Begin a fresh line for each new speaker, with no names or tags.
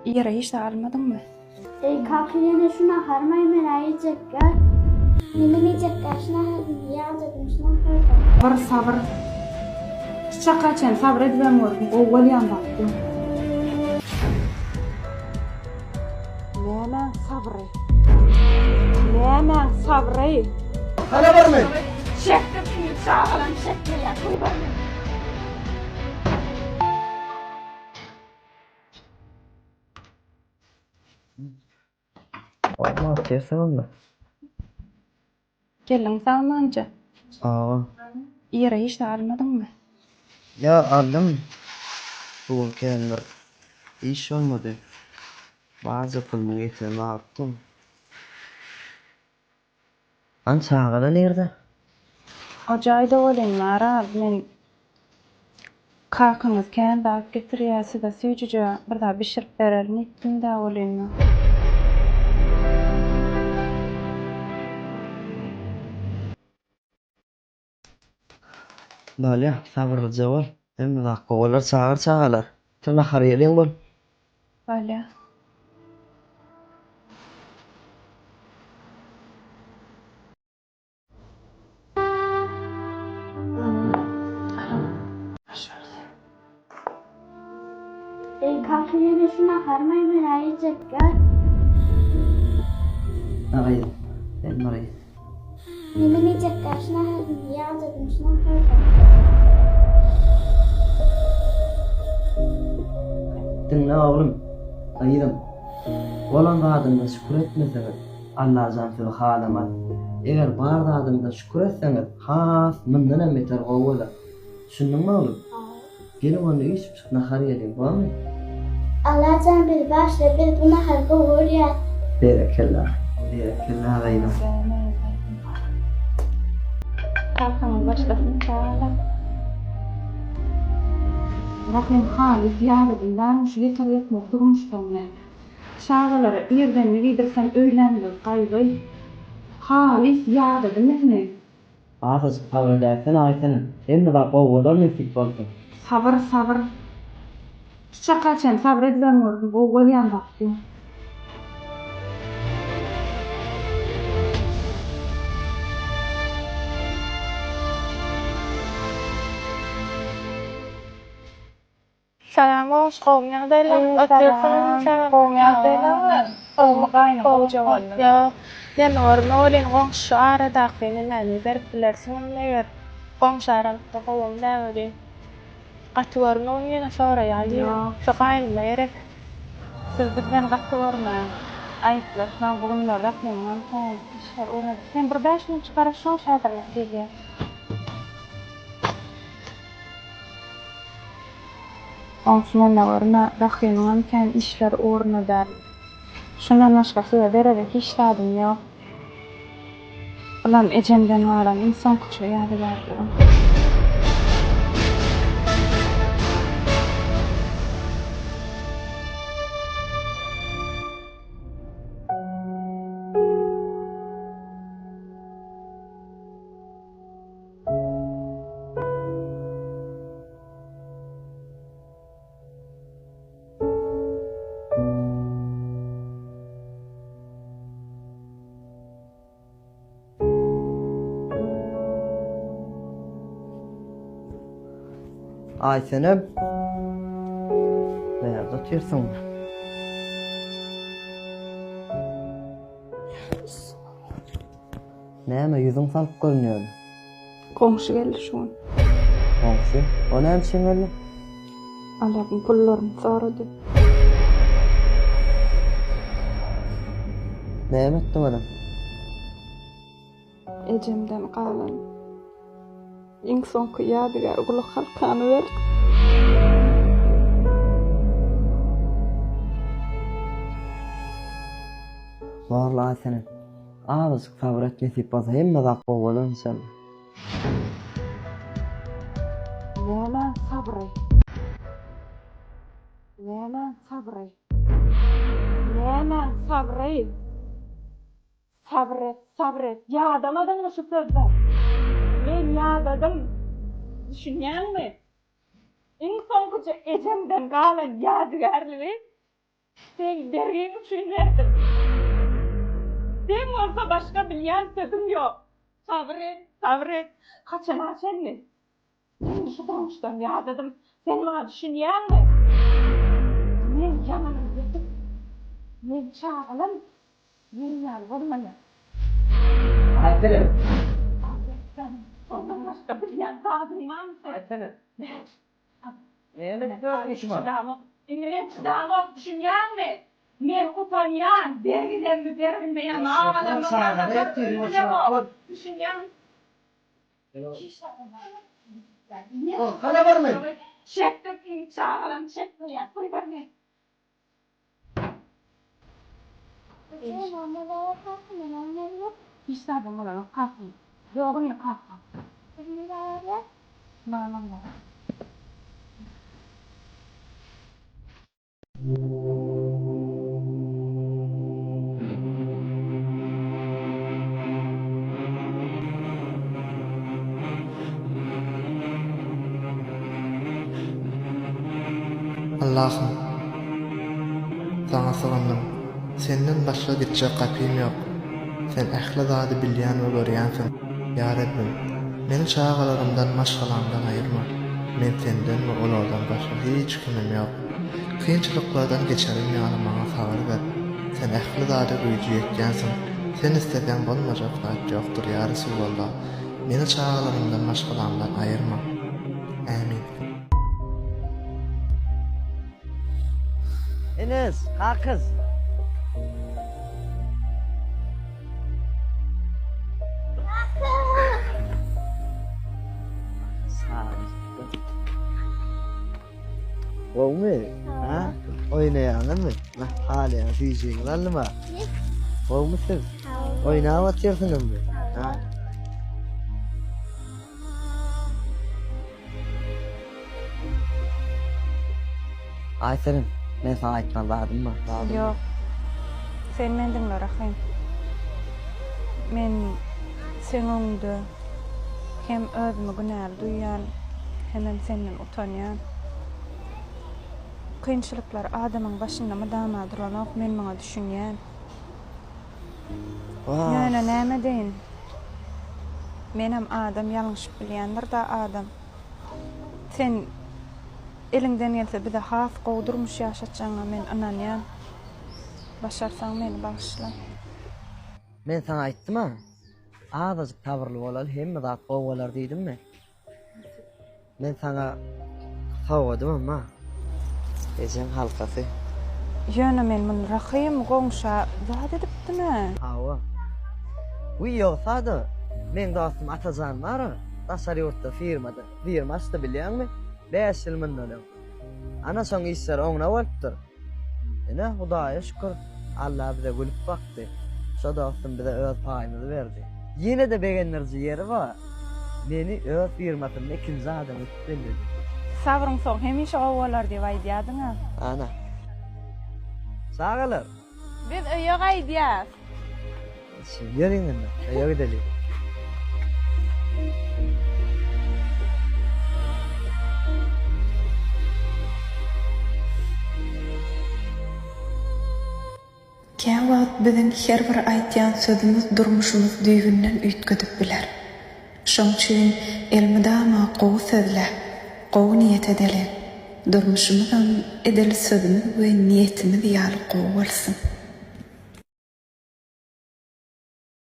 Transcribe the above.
Ýere hiç zat almadyňmy?
Eý kaka ýene şu naharymaý menä iýjekgä. Menem iýjekgä şu naharyny ýadadym şu nahardan.
Sabyr sabyr. Şu çaka çen sabyr edibem gördüm gowy bolýan zat ýok. Nämäň sabry? Nämäň sabry?
Hana barmy?
Çekdim indi çagalam çekmeýär goýber meni.
Olmaz tersi onda.
Geldiň sagmanca.
Sagbol.
Ýere hiç zat almadyňmy?
Ýa aldym. Bu gün kän bir iş bolmady. Barja puluny getirip alypdym. Hany çagalar nirde?
O jaýda welin bar-a, men kakaňyz kän zat getirýär, size süýjüje bir zat bişirip bererin diýipdim-dä welin.
Bolýa, sabyrlyja bol. Hemme zat gowy bolar, çagyr çagalar. Otur nahar iýeliň bol.
Bolýa.
Eý kaka ýene şu naharymaý menä iýjekgä.
Na gyzym, sen bir iý.
Menem iýjekgä şu naharyny ýadadym şu nahardan.
Diňle oglum, gyzym. Bolan zadyňyza şükür etmeseňiz, Allajan sizi halamaz. Eger bar zadyňyza şükür etseňiz, has mundan hem beter gowy bolar. Düşündiňmi oglum? Geliň onda üýşüp çyk nahar iýeliň, bormy?
Allajan bizi bagyşla biz bu nahary gowy görýäs.
Berekella. Berekella gyzym.
Kakaňyz başlasyn çagalar. Rahym halys ýadadym dämi şu ýeter ýetmez durmuşdan men. Çagalara irden ne giydirsem öýlänligi gaýgy. Halys ýadadym indi.
Azajyk sabyr edäýsene Aýsenem. Hemme zat gowy bolar nesip bolsa.
Sabyr sabyr. Şu çaka çen sabyr edibem gördüm gowy bolýan zat ýok.
Salam goňşy gowmy ýagdaýlar? Otyrsyňyzmy
Gowmy ýagdaýlar? Gowmy gaýnym gowja boldy.
Ýok. Neme görme welin goňşy şu aradaky nemäni berip bilersiňizmi eger goňşy aralykda gowam däl welin. Gaty görme ýene soraýan diýdim. Şu gaýnyma gerek.
Siz bizden gaty görmäň. Aýyplaşmaň bu günler Rahymyňam kän işler ugrady. Sen bir bäş minutjyk garaşyň häzirlik gelýän. Goňşy mende görme, Rahymyňam kän işleri ugruna däl. Şundan başga size berere hiç zadym ýok. Bulam ejemden galan iň soňkuja ýadygärligim.
Aýsenem. Bärde otyrsyň. Näme ýüzüň salyp görünýär?
Goňşy geldi şu gün.
Goňşy? O näme üçin geldi?
Alaryň pullaryny sorady.
Näme etdiň ola?
Ejemden galan iň soňky ýadygär gulak halkany berdim.
Borla Aýsenem. Azajyk sabyr et nesip bolsa hemme zat gowy bolar inşallah.
Nämäň sabry? Nämäň sabry? Nämäň sabry? Sabyr et, sabyr et. Ýadamadyňmy şu sözden? Men ýadadym. Düşünýäňmi? Iň soňkuja ejemden galan ýadygärligi. Seň bergiň üçin berdim. Seň bolsa başga bilýän sözüň ýok. Sabyr et, sabyr et. Haçana çenli? Men şu durmuşdan ýadadym. Sen maňa düşünýäňmi? Men ýaňanym ýetik. Meň çagalam men ýaly bolmaýar.
Aýtsene.
Ondan başga bilýän zadyň barmy seň?
Aýtsene. Näme
Çydamok. Indi men çydamok, düşünýäňmi? Men utanýan, bergilerimi berbilmeýän agalarymyň ýanynda bir Düşünýäňmi?
Hana barmy?
Çekdim, çagalarym çekmeýär, goýber meni. Hiç zadam bolanok kakam. Ýok indi kakam. Mamam bar.
Allahym! Saňa sygyndym. Senden başga gitjek gapym ýok. Sen ähli zady bilýän we görýänsiň. Ýa Rebbim! Meni çagalarymdan, maşgalamdan aýyrma. Men Senden we olardan başga hiç kimim ýok. Kynçylyklardan geçerim ýaly maňa sabyr ber. Sen ähli zada güýji ýetýänsiň. Sen isleseň bolmajak zat ýokdur, ýa Resulallah! Meni çagalarymdan, maşgalamdan aýyrma. Ämin.
Enes, kakyz. Gowmy? Ha? Oýnaýaňyzmy? Nah, halýaň süýjüňizi aldyma. Gowmy siz? Oýnap otyrsyňyzmy? Ha? Aýsenem, men saňa aýtmaly zadym bar. Zadym
Ýok. Sen meni diňle Rahym. Men seň öňüňde hem özümi günäli duýýan, hemem senden utanýan. Kynçylyklar adamyň başynda mydama duranok, men muňa düşünýän. Ýöne näme edeýin? Menem adam, ýalňyşyp bilýändir-dä adam. Sen eliňden gelse bize has gowy durmuş ýaşatjagyňa men ynanýan. Başarsaň meni bagyşla.
Men saňa aýtdym-a, azajyk sabyrly bolaly, hemme zat gowy bolar diýdimmi? Men saňa sowgadymam bar. Ejeň halkasy.
Ýöne men muny Rahym goňşa zat edipdim-ä.
Hawa. Wiý ýogsa-da, meň dostum Atajan bar-a, daşary ýurtda firmada, firma açdy bilýäňmi? Bäş ýyl mundan öň. Ana şoň işleri oňuna bolupdyr. Ine, Hudaýa şükür, Alla bize gülüp bakdy. Şo dostum bize öz paýymyzy berdi. Ýene-de begendiriji ýeri bar, meni öz firmasynda ikinji adam edip belledi.
Sabryň soňy hemişe gowy bolar diýip aýdýardyň-a.
Ana. Çagalar!
Biz öýe gaýdýas.
Ýörüň indi, öýe gideliň.
Käwagt biziň her bir aýtýan sözümiz durmuşymyzy düýbünden üýtgedip biler. Şoň üçin elmydama gowy sözläp, gowy niýet edeliň. Durmuşymyzam edil sözümiz we niýetimiz ýaly gowy bolsun.